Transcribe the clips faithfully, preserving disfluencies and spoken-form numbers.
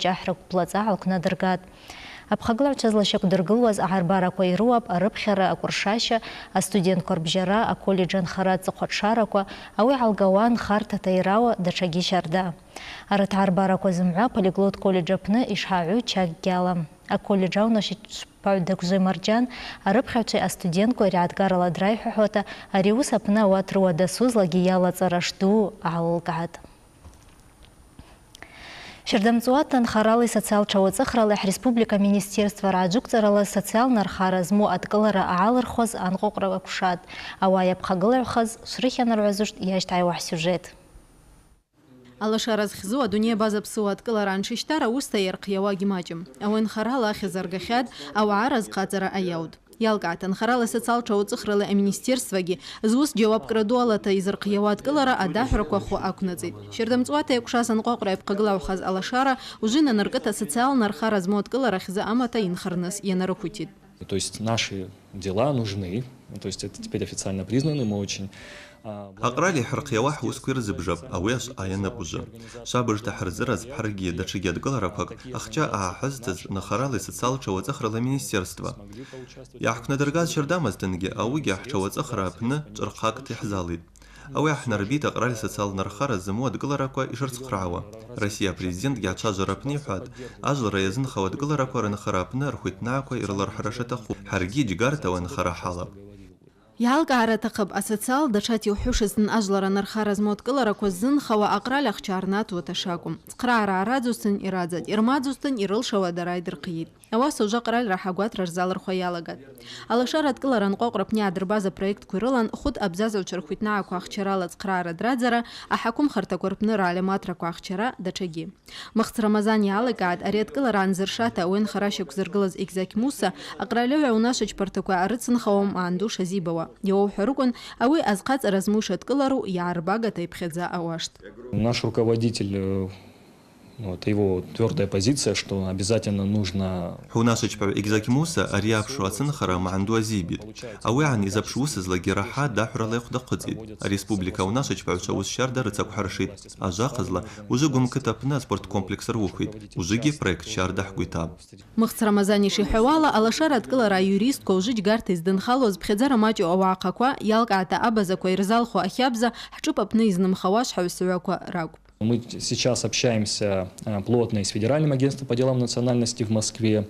Ҷаҳрак блаҵа ҳәа лкны дыргат. Аԥхагылаҩцәа злашьақәдыргылуаз аҳарбарақәа ирыуап арыԥхьара, акәыршашьа, астудентқәа рбжьара, аколлеџь анхара, аҵыхәаҽшарақәа, ауи ҳалгауа анхарҭа ҭаирауа, даҽагьы шьарда. Арҭ аҳарбарақәа зымҳәа аполиглот коллеџь аԥны ишҳаҳәу чакгьы алам. Аколлеџь аунашьаҿ Паҩ Дагәзои Марџьан арыԥхьаҩцәеи астудентқәеи реидкыларала драиҳәахуата ари аус аԥны ауат руа дасу злагьы иалаҵара шду аалылкаат. Шьардамҵуа ҭынхаралеи социалтә ҽа уаҵыхралеи ҳреспублика министерствараа аџықәҵарала социалтә нырхара змоу адкылара аалырхуаз анҟәаҟәра акәшат, ауаа иаԥхагылаҩхаз шрыхьанарҳәазушт иашьҭаиуа ҳсиужет. Алашара зхьӡу адунеи абаза ԥсыуа адкылара аншьышьҭара усҭа иархиауагь маҷым. Ауенхарала ахьӡ аргахьад, ауаа разҟаҵара аиаут. Иалкааҭ анхарала социалтә ҽа уаҵыхрала аминистерствагьы зус џьауапкра ду алаҭа изырхиауа адкылара адаҳәрақәа хәы ақәнаҵеит. Шьардамҵуаҭа иакәшаз анҟәаҟәра иаԥхагылаҩхаз алашара ужы инанаркыт асоциалтә нырхара змоу адкылара хьӡы амаҭа инхарныс ианарықәиҭит. То есть наши дела нужны, то есть это теперь официально признано, мы очень, а, Аҟрал иҳархиауа ҳусқәа ирзыбжап, ауи ашҟа ианапужы. Шабыжда ҳарзыразп ҳаргьы даҽагьы адкыларақәак, ахча ааҳазҭаз нахарала социалтә ҽа уаҵыхрала аминистерство. Иаҳқәнадыргаз шьардамызҭынгьы, ауигьы ҳҽа уаҵыхра аԥны ҿырхак ҭиҳзалит. Ауи аҳнарбеит аҟрал социалтә нырхара зымоу адкыларақәа ишырцхраауа. Россиа апрезидентгьы ацәажәара аԥны иҳәат, ажәлара иазынхауа адкыларақәа рынхара аԥны рхәыҭнаақәа ирыларҳәара шаҭаху. Ҳаргьы иџьгарҭа ауа анхара ҳалап. Иалкаара аҭахып, асоциал даҽа тиуҳәышазтын ажәлар анырхара змоу адкыларақәа ззынхауа аҟрал ахча рнаҭо аҭашакәым. Цхраара араӡозтын ираӡат, ирмаӡозтын ирылшауа дара идырхиеит. Ауаса ужа аҟралра ҳагәаҭра рзалырхуа иалагат. Алашара адкылара анҟәаҟәра аԥны иаадырбаз апроектқәа ирылан хәыҭ абзазаҩцәа рхәыҭнаақәа ахчарала ацхраара драӡара, аҳақәымхарҭақәа рпны ралимаҭрақәа ахчара, даҽагьы. Мыхц Рамазан иааликааит ари адкылара анзыршаҭа ауенхара шьақәзыргылаз Егьзақь Муса, аҟралеи аунашьаҿԥарҭақәа арыцынхауа маанду шазибауа. Иоуҳәарыкәын, ауи азхаҵара зму шадкылару иаарбагата иԥхьаӡа ауашт. Наш руководитель, э, вот, его твёрдая позиция, что обязательно нужно Ҳунашьаҿԥаҩ Егьзақь Муса ари аԥшу ацынхара маанду азибит. Ауи аан изаԥш усызлагьы раҳа даҳәрала ихәда хъыҵит. Ареспублика аунашьаҿԥаҩцәа ус шьарда рыцақәҳаршеит. Ажахазла, ужы гәымқыҭ аԥны аспорт комплекс рухит. Ужыгьы проект шьарда ҳгәы иҭап. Мыхц Рамазан ишиҳәауала, алашара адкылара аиуристқәа ужы џьгарҭа издынхало зԥхьаӡара маҷу ауаа ахақәа, иалкаата абазақәа ирзалху ахьабза ҳҿыпаԥны изнымхауа шҳаҩсаҩақәа ракәп. Мы сейчас общаемся, э, плотно и с Федеральным агентством по делам национальности в Москве.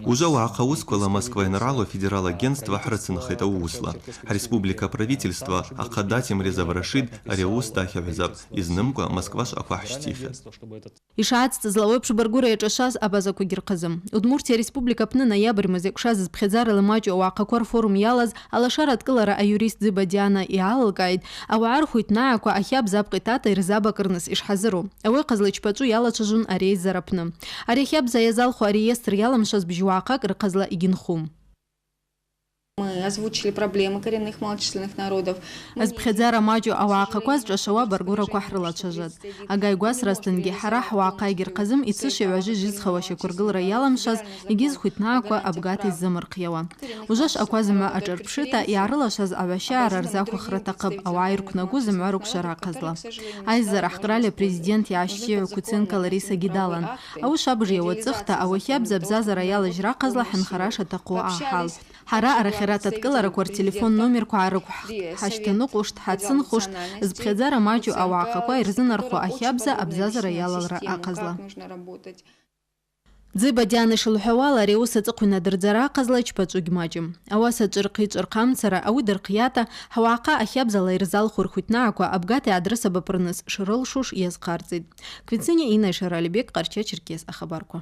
Ужы ауаа ахаусқәала Москва ианралу афедерал агентство ҳрыцынхеит аусла. Ҳреспублика аправительство ахада Темрезов Рашид ари аус дахьаҳәазап, изнымкәа Москва шҟақәа ҳшьҭихьаз. Ишаацҵыз лауеиԥш баргәыра иаҿашаз абазақәагьы рхазы. Удмуртиа Республика аԥны ноиабр мза иакәшаз зыԥхьаӡарала маҷу ауаа ахақәа рфорум иалаз алашара адкылара аиурист Ӡыба Диана иаалылкааит, ауаа рхәыҭнаақәа ахьабза апҟитата ирзабакырныс ишҳазыру. Ауи хазла ичпаҿу иалацәажәон ареизара аԥны. Ари ахьабза иазалху ареестр иаламшаз бжьуаахак рыхазла игьынхум. Мы озвучили проблемы коренных малочисленных народов. Азԥхьаӡара маҷу ауаа ахақәа зҿашауа абаргәырақәа ҳрылацәажәеит. Агаигәасра азҭынгьы ҳара ҳуаа ахаигьы рхазым ицышьа ҩажәи жьызхауа шьақәыргылара иаламшаз, егьи зхәыҭнаақәа абгата иззамырхиауа. Ужаш ақәа зымҩа аҿарԥшыта, иаарылашаз ауашьаара рзахәахра аҭахып, ауаа ирықәнагу зымҩа рыкәшара аҟазла. Аизара ҳҟралиа президент иаашьҭиҳәа Куценко Ларисагьы далан. Аус абжеи ауаҵыхҭа, ауахьабза абзазара иалажьра аҟазла ҳанхара шаҭаху ааҳалҳәт. Ҳара арахьаратә адкыларақәа ртелефон номерқәа аарықәҳхт, ҳашьҭаныҟәышт, ҳацынхәышт, зыԥхьаӡара маҷу ауаа ахақәа ирзынархо ахьабза абзазара иалалра аҟазла. Ӡыба Диана ишылҳәауала, ари аус аҵыхәа инадырӡара аҟазла ичпаҿугь маҷым. Ауаса ҿырхи ҿырхамцара, ауи дырхиата, ҳуаахъа ахьабзала ирзалху рхәыҭнаақәа абгата иаадрысабапырныс шрылшуш иазхарҵеит. Квициниа Инна, Ишара Алибек, Ҟарча-Черкес ахабарқәа.